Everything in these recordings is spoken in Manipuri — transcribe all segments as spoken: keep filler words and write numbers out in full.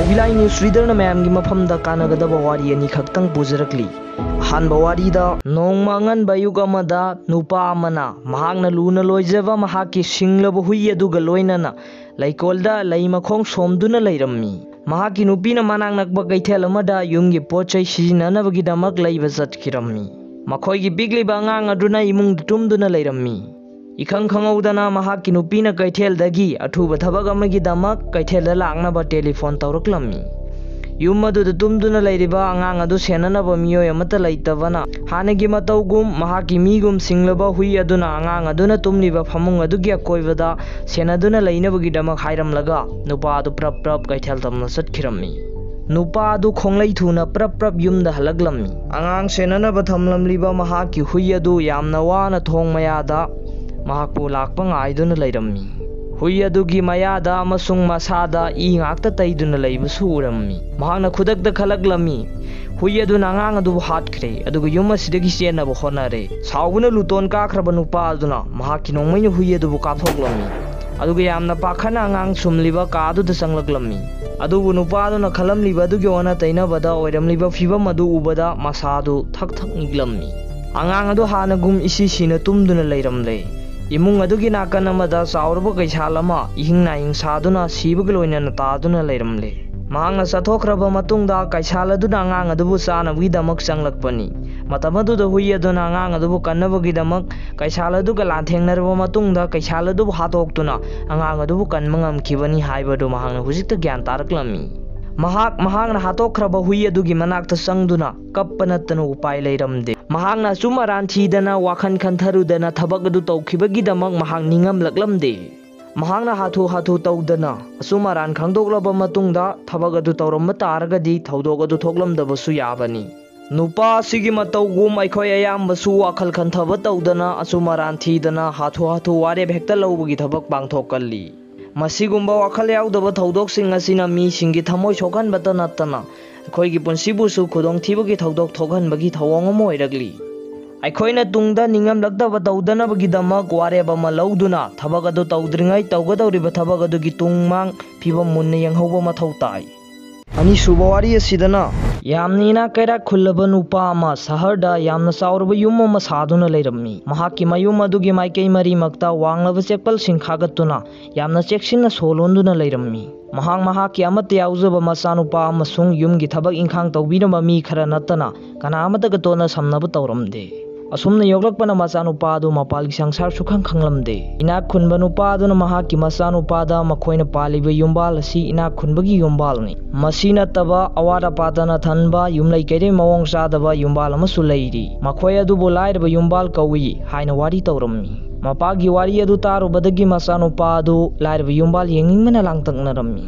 ꯚꯤꯂꯥꯏ ꯅ꯭ꯌꯨꯁ ꯔꯤꯗꯔꯅ ꯃꯌꯥꯝꯒꯤ ꯃꯐꯝꯗ ꯀꯥꯟꯅꯒꯗꯕ ꯋꯥꯔꯤ ꯑꯅꯤꯈꯛꯇꯪ ꯄꯨꯖꯔꯛꯂꯤ꯫ ꯑꯍꯥꯟꯕ ꯋꯥꯔꯤꯗ, ꯅꯣꯡꯃ ꯑꯉꯟꯕ ꯑꯌꯨꯛ ꯑꯃꯗ ꯅꯨꯄꯥ ꯑꯃꯅ ꯃꯍꯥꯛꯅ ꯂꯨꯅ ꯂꯣꯏꯖꯕ ꯃꯍꯥꯛꯀꯤ ꯁꯤꯡꯂꯕ ꯍꯨꯏ ꯑꯗꯨꯒ ꯂꯣꯏꯅꯅ ꯂꯩꯀꯣꯜꯗ ꯂꯩ ꯃꯈꯣꯡ ꯁꯣꯝꯗꯨꯅ ꯂꯩꯔꯝꯃꯤ꯫ ꯃꯍꯥꯛꯀꯤ ꯅꯨꯄꯤꯅ ꯃꯅꯥꯛ ꯅꯛꯄ ꯀꯩꯊꯦꯜ ꯑꯃꯗ ꯌꯨꯝꯒꯤ ꯄꯣꯠ ꯆꯩ ꯁꯤꯖꯤꯟꯅꯅꯕꯒꯤꯗꯃꯛ ꯂꯩꯕ ꯆꯠꯈꯤꯔꯝꯃꯤ꯫ ꯃꯈꯣꯏꯒꯤ ꯄꯤꯛꯂꯤꯕ ꯑꯉꯥꯡ ꯑꯗꯨꯅ ꯏꯃꯨꯡꯗ ꯇꯨꯝꯗꯨꯅ ꯂꯩꯔꯝꯃꯤ꯫ ꯏꯈꯪ ꯈꯪꯍꯧꯗꯅ ꯃꯍꯥꯛꯀꯤ ꯅꯨꯄꯤꯅ ꯀꯩꯊꯦꯜꯗꯒꯤ ꯑꯊꯨꯕ ꯊꯕꯛ ꯑꯃꯒꯤꯗꯃꯛ ꯀꯩꯊꯦꯜꯗ ꯂꯥꯛꯅꯕ ꯇꯦꯂꯤꯐꯣꯟ ꯇꯧꯔꯛꯂꯝꯃꯤ꯫ ꯌꯨꯝ ꯑꯗꯨꯗ ꯇꯨꯝꯗꯨꯅ ꯂꯩꯔꯤꯕ ꯑꯉꯥꯡ ꯑꯗꯨ ꯁꯦꯟꯅꯅꯕ ꯃꯤꯑꯣꯏ ꯑꯃꯠꯇ ꯂꯩꯇꯕꯅ, ꯍꯥꯟꯅꯒꯤ ꯃꯇꯧꯒꯨꯝ ꯃꯍꯥꯛꯀꯤ ꯃꯤꯒꯨꯝ ꯁꯤꯡꯂꯕ ꯍꯨꯏ ꯑꯗꯨꯅ ꯑꯉꯥꯡ ꯑꯗꯨꯅ ꯇꯨꯝꯂꯤꯕ ꯐꯃꯨꯡ ꯑꯗꯨꯒꯤ ꯑꯀꯣꯏꯕꯗ ꯁꯦꯟꯅꯗꯨꯅ ꯂꯩꯅꯕꯒꯤꯗꯃꯛ ꯍꯥꯏꯔꯝꯂꯒ, ꯅꯨꯄꯥ ꯑꯗꯨ ꯄ꯭ꯔꯞ ꯄ꯭ꯔꯞ ꯀꯩꯊꯦꯜ ꯇꯝꯅ ꯆꯠꯈꯤꯔꯝꯃꯤ꯫ ꯅꯨꯄꯥ ꯑꯗꯨ ꯈꯣꯡꯂꯩ ꯊꯨꯅ ꯄ꯭ꯔꯞ ꯄ꯭ꯔꯞ ꯌꯨꯝꯗ ꯍꯜꯂꯛꯂꯝꯃꯤ꯫ ꯑꯉꯥꯡ ꯁꯦꯟꯅꯅꯕ ꯊꯝꯂꯝꯂꯤꯕ ꯃꯍꯥꯛꯀꯤ ꯍꯨꯏ ꯑꯗꯨ ꯌꯥꯝꯅ ꯋꯥꯅ ꯊꯣꯡ ꯃꯌꯥꯗ ꯃꯍꯥꯛꯄꯨ ꯂꯥꯛꯄ ꯉꯥꯏꯗꯨꯅ ꯂꯩꯔꯝꯃꯤ꯫ ꯍꯨꯏ ꯑꯗꯨꯒꯤ ꯃꯌꯥꯗ ꯑꯃꯁꯨꯡ ꯃꯁꯥꯗ ꯏ ꯉꯥꯛꯇ ꯇꯩꯗꯨꯅ ꯂꯩꯕꯁꯨ ꯎꯔꯝꯃꯤ꯫ ꯃꯍꯥꯛꯅ ꯈꯨꯗꯛꯇ ꯈꯜꯂꯛꯂꯝꯃꯤ, ꯍꯨꯏ ꯑꯗꯨꯅ ꯑꯉꯥꯡ ꯑꯗꯨꯕꯨ ꯍꯥꯠꯈ꯭ꯔꯦ, ꯑꯗꯨꯒ ꯌꯨꯝ ꯑꯁꯤꯗꯒꯤ ꯆꯦꯟꯅꯕ ꯍꯣꯠꯅꯔꯦ꯫ ꯁꯥꯎꯕꯅ ꯂꯨꯇꯣꯟ ꯀꯥꯈ꯭ꯔꯕ ꯅꯨꯄꯥ ꯑꯗꯨꯅ ꯃꯍꯥꯛꯀꯤ ꯅꯣꯡꯃꯩꯅ ꯍꯨꯏ ꯑꯗꯨꯕꯨ ꯀꯥꯞꯊꯣꯛꯂꯝꯃꯤ꯫ ꯑꯗꯨꯒ ꯌꯥꯝꯅ ꯄꯥꯈꯠꯅ ꯑꯉꯥꯡ ꯁꯨꯝꯂꯤꯕ ꯀꯥ ꯑꯗꯨꯗ ꯆꯪꯂꯛꯂꯝꯃꯤ꯫ ꯑꯗꯨꯕꯨ ꯅꯨꯄꯥ ꯑꯗꯨꯅ ꯈꯜꯂꯝꯂꯤꯕ ꯑꯗꯨꯒꯤ ꯑꯣꯟꯅ ꯇꯩꯅꯕꯗ ꯑꯣꯏꯔꯝꯂꯤꯕ ꯐꯤꯕꯝ ꯑꯗꯨ ꯎꯕꯗ ꯃꯁꯥꯗꯨ ꯊꯛ ꯊꯛ ꯅꯤꯛꯂꯝꯃꯤ꯫ ꯑꯉꯥꯡ ꯑꯗꯨ ꯍꯥꯟꯅꯒꯨꯝ ꯏꯁꯤ ꯁꯤꯅ ꯇꯨꯝꯗꯨꯅ ꯂꯩꯔꯝꯂꯦ꯫ ꯏꯃꯨꯡ ꯑꯗꯨꯒꯤ ꯅꯥꯀꯟ ꯑꯃꯗ ꯆꯥꯎꯔꯕ ꯀꯩꯁꯥꯜ ꯑꯃ ꯏꯍꯤꯡ ꯅꯥꯍꯤꯡ ꯁꯥꯗꯨꯅ ꯁꯤꯕꯒ ꯂꯣꯏꯅꯅ ꯇꯥꯗꯨꯅ ꯂꯩꯔꯝꯂꯦ꯫ ꯃꯍꯥꯛꯅ ꯆꯠꯊꯣꯛꯈ꯭ꯔꯕ ꯃꯇꯨꯡꯗ ꯀꯩꯁꯥꯜ ꯑꯗꯨꯅ ꯑꯉꯥꯡ ꯑꯗꯨꯕꯨ ꯆꯥꯅꯕꯒꯤꯗꯃꯛ ꯆꯪꯂꯛꯄꯅꯤ꯫ ꯃꯇꯝ ꯑꯗꯨꯗ ꯍꯨꯏ ꯑꯗꯨꯅ ꯑꯉꯥꯡ ꯑꯗꯨꯕꯨ ꯀꯟꯅꯕꯒꯤꯗꯃꯛ ꯀꯩꯁꯥꯜ ꯑꯗꯨꯒ ꯂꯥꯟꯊꯦꯡꯅꯔꯕ ꯃꯇꯨꯡꯗ ꯀꯩꯁꯥꯜ ꯑꯗꯨꯕꯨ ꯍꯥꯠꯇꯣꯛꯇꯨꯅ ꯑꯉꯥꯡ ꯑꯗꯨꯕꯨ ꯀꯟꯕ ꯉꯝꯈꯤꯕꯅꯤ ꯍꯥꯏꯕꯗꯨ ꯃꯍꯥꯛꯅ ꯍꯧꯖꯤꯛꯇ ꯒ꯭ꯌꯥꯟ ꯇꯥꯔꯛꯂꯝꯃꯤ꯫ ꯃꯍꯥꯛ ꯃꯍꯥꯛꯅ ꯍꯥꯠꯇꯣꯛꯈ꯭ꯔꯕ ꯍꯨꯏ ꯑꯗꯨꯒꯤ ꯃꯅꯥꯛꯇ ꯆꯪꯗꯨꯅ ꯀꯞꯄ ꯅꯠꯇꯅ ꯎꯄꯥꯏ ꯂꯩꯔꯝꯗꯦ꯫ ꯃꯍꯥꯛꯅ ꯑꯆꯨꯝ ꯑꯔꯥꯟ ꯊꯤꯗꯅ ꯋꯥꯈꯜ ꯈꯟꯊꯔꯨꯗꯅ ꯊꯕꯛ ꯑꯗꯨ ꯇꯧꯈꯤꯕꯒꯤꯗꯃꯛ ꯃꯍꯥꯛ ꯅꯤꯡꯉꯝꯂꯛꯂꯝꯗꯦ꯫ ꯃꯍꯥꯛꯅ ꯍꯥꯊꯨ ꯍꯥꯊꯨ ꯇꯧꯗꯅ ꯑꯆꯨꯝ ꯑꯔꯥꯟ ꯈꯪꯗꯣꯛꯂꯕ ꯃꯇꯨꯡꯗ ꯊꯕꯛ ꯑꯗꯨ ꯇꯧꯔꯝꯕ ꯇꯥꯔꯒꯗꯤ ꯊꯧꯗꯣꯛ ꯑꯗꯨ ꯊꯣꯛꯂꯝꯗꯕꯁꯨ ꯌꯥꯕꯅꯤ꯫ ꯅꯨꯄꯥ ꯑꯁꯤꯒꯤ ꯃꯇꯧꯒꯨꯝ ꯑꯩꯈꯣꯏ ꯑꯌꯥꯝꯕꯁꯨ ꯋꯥꯈꯜ ꯈꯟꯊꯕ ꯇꯧꯗꯅ ꯑꯆꯨꯝ ꯑꯔꯥꯟ ꯊꯤꯗꯅ ꯍꯥꯊꯨ ꯍꯥꯊꯨ ꯋꯥꯔꯦꯞ ꯍꯦꯛꯇ ꯂꯧꯕꯒꯤ ꯊꯕꯛ ꯄꯥꯡꯊꯣꯛꯀꯜꯂꯤ꯫ ꯃꯁꯤꯒꯨꯝꯕ ꯋꯥꯈꯜ ꯌꯥꯎꯗꯕ ꯊꯧꯗꯣꯛꯁꯤꯡ ꯑꯁꯤꯅ ꯃꯤꯁꯤꯡꯒꯤ ꯊꯃꯣꯏ ꯁꯣꯛꯍꯟꯕꯇ ꯅꯠꯇꯅ ꯑꯩꯈꯣꯏꯒꯤ ꯄꯨꯟꯁꯤꯕꯨꯁꯨ ꯈꯨꯗꯣꯡꯊꯤꯕꯒꯤ ꯊꯧꯗꯣꯛ ꯊꯣꯛꯍꯟꯕꯒꯤ ꯊꯧꯑꯣꯡ ꯑꯃ ꯑꯣꯏꯔꯛꯂꯤ꯫ ꯑꯩꯈꯣꯏꯅ ꯇꯨꯡꯗ ꯅꯤꯡꯉꯝꯂꯛꯇꯕ ꯇꯧꯗꯅꯕꯒꯤꯗꯃꯛ ꯋꯥꯔꯦꯞ ꯑꯃ ꯂꯧꯗꯨꯅ ꯊꯕꯛ ꯑꯗꯨ ꯇꯧꯗ꯭ꯔꯤꯉꯩ ꯇꯧꯒꯗꯧꯔꯤꯕ ꯊꯕꯛ ꯑꯗꯨꯒꯤ ꯇꯨꯡ ꯃꯥꯡ ꯐꯤꯕꯝ ꯃꯨꯟꯅ ꯌꯦꯡꯍꯧꯕ ꯃꯊꯧ ꯇꯥꯏ꯫ ꯑꯅꯤꯁꯨꯕ ꯋꯥꯔꯤ ꯑꯁꯤꯗꯅ ꯌꯥꯝꯅ ꯏꯅꯥꯛ ꯀꯩꯔꯥꯛ ꯈꯨꯜꯂꯕ ꯅꯨꯄꯥ ꯑꯃ ꯁꯍꯔꯗ ꯌꯥꯝꯅ ꯆꯥꯎꯔꯕ ꯌꯨꯝ ꯑꯃ ꯁꯥꯗꯨꯅ ꯂꯩꯔꯝꯃꯤ꯫ ꯃꯍꯥꯛꯀꯤ ꯃꯌꯨꯝ ꯑꯗꯨꯒꯤ ꯃꯥꯏꯀꯩ ꯃꯔꯤꯃꯛꯇ ꯋꯥꯡꯂꯕ ꯆꯦꯛꯄꯜꯁꯤꯡ ꯈꯥꯒꯠꯇꯨꯅ ꯌꯥꯝꯅ ꯆꯦꯛꯁꯤꯟꯅ ꯁꯣ ꯂꯣꯟꯗꯨꯅ ꯂꯩꯔꯝꯃꯤ꯫ ꯃꯍꯥꯛ ꯃꯍꯥꯛꯀꯤ ꯑꯃꯠꯇ ꯌꯥꯎꯖꯕ ꯃꯆꯥꯅꯨꯄꯥ ꯑꯃꯁꯨꯡ ꯌꯨꯝꯒꯤ ꯊꯕꯛ ꯏꯪꯈꯥꯡ ꯇꯧꯕꯤꯅꯕ ꯃꯤ ꯈꯔ ꯅꯠꯇꯅ ꯀꯅꯥ ꯑꯃꯠꯇꯒ ꯇꯣꯠꯅ ꯁꯝꯅꯕ ꯇꯧꯔꯝꯗꯦ꯫ ꯑꯁꯨꯝꯅ ꯌꯣꯛꯂꯛꯄꯅ ꯃꯆꯥꯅꯨꯄꯥ ꯑꯗꯨ ꯃꯄꯥꯜꯒꯤ ꯁꯪꯁꯥꯔꯁꯨ ꯈꯪ ꯈꯪꯂꯝꯗꯦ꯫ ꯏꯅꯥꯛ ꯈꯨꯟꯕ ꯅꯨꯄꯥ ꯑꯗꯨꯅ ꯃꯍꯥꯛꯀꯤ ꯃꯆꯥꯅꯨꯄꯥꯗ ꯃꯈꯣꯏꯅ ꯄꯥꯜꯂꯤꯕ ꯌꯨꯝꯕꯥꯜ ꯑꯁꯤ ꯏꯅꯥꯛ ꯈꯨꯟꯕꯒꯤ ꯌꯨꯝꯕꯥꯜꯅꯤ, ꯃꯁꯤ ꯅꯠꯇꯕ ꯑꯋꯥꯠ ꯑꯄꯥꯇꯅ ꯊꯟꯕ ꯌꯨꯝꯂꯩ ꯀꯩꯔꯩ ꯃꯑꯣꯡ ꯆꯥꯗꯕ ꯌꯨꯝꯕꯥꯜ ꯑꯃꯁꯨ ꯂꯩꯔꯤ, ꯃꯈꯣꯏ ꯑꯗꯨꯕꯨ ꯂꯥꯏꯔꯕ ꯌꯨꯝꯕꯥꯜ ꯀꯧꯏ ꯍꯥꯏꯅ ꯋꯥꯔꯤ ꯇꯧꯔꯝꯃꯤ꯫ ꯃꯄꯥꯒꯤ ꯋꯥꯔꯤ ꯑꯗꯨ ꯇꯥꯔꯨꯕꯗꯒꯤ ꯃꯆꯥꯅꯨꯄꯥ ꯑꯗꯨ ꯂꯥꯏꯔꯕ ꯌꯨꯝꯕꯥꯜ ꯌꯦꯡꯅꯤꯡꯕꯅ ꯂꯥꯡꯇꯛꯅꯔꯝꯃꯤ꯫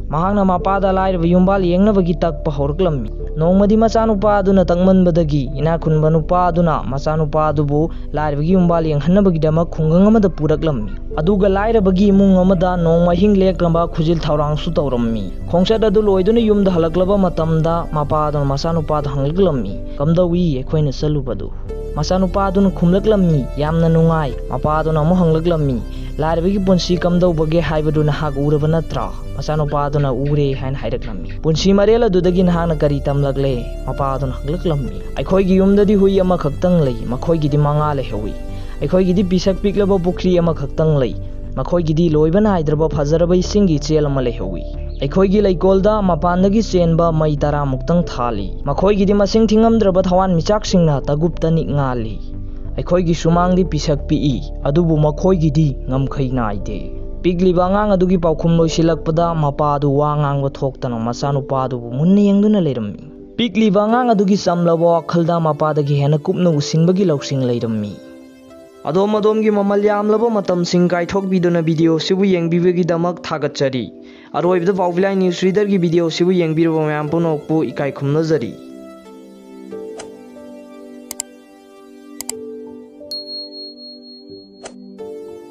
ꯃꯍꯥꯛꯅ ꯃꯄꯥꯗ ꯂꯥꯏꯔꯕ ꯌꯨꯝꯕꯥꯜ ꯌꯦꯡꯅꯕꯒꯤ ꯇꯛꯄ ꯍꯧꯔꯛꯂꯝꯃꯤ꯫ ꯅꯣꯡꯃꯗꯤ ꯃꯆꯥꯅꯨꯄꯥ ꯑꯗꯨꯅ ꯇꯛꯃꯟꯕꯗꯒꯤ ꯏꯅꯥꯛ ꯈꯨꯟꯕ ꯅꯨꯄꯥ ꯑꯗꯨꯅ ꯃꯆꯥꯅꯨꯄꯥ ꯑꯗꯨꯕꯨ ꯂꯥꯏꯔꯕꯒꯤ ꯌꯨꯝꯕꯥꯜ ꯌꯦꯡꯍꯟꯅꯕꯒꯤꯗꯃꯛ ꯈꯨꯡꯒꯪ ꯑꯃꯗ ꯄꯨꯔꯛꯂꯝꯃꯤ꯫ ꯑꯗꯨꯒ ꯂꯥꯏꯔꯕꯒꯤ ꯏꯃꯨꯡ ꯑꯃꯗ ꯅꯣꯡꯃ ꯑꯍꯤꯡ ꯂꯦꯛꯅꯕ ꯈꯨꯖꯤꯜ ꯊꯧꯔꯥꯡꯁꯨ ꯇꯧꯔꯝꯃꯤ꯫ ꯈꯣꯡꯆꯠ ꯑꯗꯨ ꯂꯣꯏꯗꯨꯅ ꯌꯨꯝꯗ ꯍꯜꯂꯛꯂꯕ ꯃꯇꯝꯗ ꯃꯄꯥ ꯑꯗꯨꯅ ꯃꯆꯥꯅꯨꯄꯥꯗ ꯍꯪꯂꯛꯂꯝꯃꯤ, "ꯀꯝꯗꯧꯏ ꯑꯩꯈꯣꯏꯅ ꯆꯠꯂꯨꯕꯗꯨ?" ꯃꯆꯥꯅꯨꯄꯥ ꯑꯗꯨꯅ ꯈꯨꯝꯂꯛꯂꯝꯃꯤ, "ꯌꯥꯝꯅ ꯅꯨꯡꯉꯥꯏ꯫" ꯃꯄꯥ ꯑꯗꯨꯅ ꯑꯃꯨꯛ ꯍꯪꯂꯛꯂꯝꯃꯤ, "ꯂꯥꯏꯔꯕꯒꯤ ꯄꯨꯟꯁꯤ ꯀꯝꯗꯧꯕꯒꯦ ꯍꯥꯏꯕꯗꯨ ꯅꯍꯥꯛ ꯎꯔꯕ ꯅꯠꯇ꯭ꯔꯥ?" ꯃꯆꯥꯅꯨꯄꯥ ꯑꯗꯨꯅ ꯎꯔꯦ ꯍꯥꯏꯅ ꯍꯥꯏꯔꯛꯂꯝꯃꯤ꯫ "ꯄꯨꯟꯁꯤ ꯃꯔꯦꯜ ꯑꯗꯨꯗꯒꯤ ꯅꯍꯥꯛꯅ ꯀꯔꯤ ꯇꯝꯂꯛꯂꯦ?" ꯃꯄꯥ ꯑꯗꯨꯅ ꯍꯪꯂꯛꯂꯝꯃꯤ꯫ "ꯑꯩꯈꯣꯏꯒꯤ ꯌꯨꯝꯗꯗꯤ ꯍꯨꯏ ꯑꯃꯈꯛꯇꯪ ꯂꯩ, ꯃꯈꯣꯏꯒꯤꯗꯤ ꯃꯉꯥ ꯂꯩꯍꯧꯏ꯫ ꯑꯩꯈꯣꯏꯒꯤꯗꯤ ꯄꯤꯁꯛ ꯄꯤꯛꯂꯕ ꯄꯨꯈ꯭ꯔꯤ ꯑꯃꯈꯛꯇꯪ ꯂꯩ, ꯃꯈꯣꯏꯒꯤꯗꯤ ꯂꯣꯏꯕ ꯅꯥꯏꯗ꯭ꯔꯕ ꯐꯖꯔꯕ ꯏꯁꯤꯡꯒꯤ ꯏꯆꯦꯜ ꯑꯃ ꯂꯩꯍꯧꯏ꯫ ꯑꯩꯈꯣꯏꯒꯤ ꯂꯩꯀꯣꯜꯗ ꯃꯄꯥꯟꯗꯒꯤ ꯆꯦꯟꯕ ꯃꯩ ꯇꯔꯥꯃꯨꯛꯇꯪ ꯊꯥꯜꯂꯤ, ꯃꯈꯣꯏꯒꯤꯗꯤ ꯃꯁꯤꯡ ꯊꯤꯉꯝꯗ꯭ꯔꯕ ꯊꯋꯥꯟꯃꯤꯆꯥꯛꯁꯤꯡꯅ ꯇꯒꯨꯞ ꯇꯅꯤꯛ ꯉꯥꯜꯂꯤ꯫ ꯑꯩꯈꯣꯏꯒꯤ ꯁꯨꯃꯥꯡꯗꯤ ꯄꯤꯁꯛ ꯄꯤꯛꯏ, ꯑꯗꯨꯕꯨ ꯃꯈꯣꯏꯒꯤꯗꯤ ꯉꯝꯈꯩ ꯅꯥꯏꯗꯦ꯫" ꯄꯤꯛꯂꯤꯕ ꯑꯉꯥꯡ ꯑꯗꯨꯒꯤ ꯄꯥꯎꯈꯨꯝ ꯂꯣꯏꯁꯤꯜꯂꯛꯄꯗ ꯃꯄꯥ ꯑꯗꯨ ꯋꯥ ꯉꯥꯡꯕ ꯊꯣꯛꯇꯅ ꯃꯆꯥꯅꯨꯄꯥ ꯑꯗꯨꯕꯨ ꯃꯨꯟꯅ ꯌꯦꯡꯗꯨꯅ ꯂꯩꯔꯝꯃꯤ꯫ ꯄꯤꯛꯂꯤꯕ ꯑꯉꯥꯡ ꯑꯗꯨꯒꯤ ꯆꯝꯂꯕ ꯋꯥꯈꯜꯗ ꯃꯄꯥꯗꯒꯤ ꯍꯦꯟꯅ ꯀꯨꯞꯅ ꯎꯁꯤꯟꯕꯒꯤ ꯂꯧꯁꯤꯡ ꯂꯩꯔꯝꯃꯤ꯫ ꯑꯗꯣꯝ ꯑꯗꯣꯝꯒꯤ ꯃꯃꯜ ꯌꯥꯝꯂꯕ ꯃꯇꯝꯁꯤꯡ ꯀꯥꯏꯊꯣꯛꯄꯤꯗꯨꯅ ꯚꯤꯗꯤꯑꯣ ꯑꯁꯤꯕꯨ ꯌꯦꯡꯕꯤꯕꯒꯤꯗꯃꯛ ꯊꯥꯒꯠꯆꯔꯤ꯫ ꯑꯔꯣꯏꯕꯗ ꯄꯥꯎꯕꯤꯂꯥꯏ ꯅ꯭ꯌꯨꯁ ꯔꯤꯗꯔꯒꯤ ꯚꯤꯗꯤꯑꯣ ꯑꯁꯤꯕꯨ ꯌꯦꯡꯕꯤꯔꯕ ꯃꯌꯥꯝ ꯄꯨꯝꯅꯃꯛꯄꯨ ꯏꯀꯥꯏ ꯈꯨꯝꯅꯖꯔꯤ꯫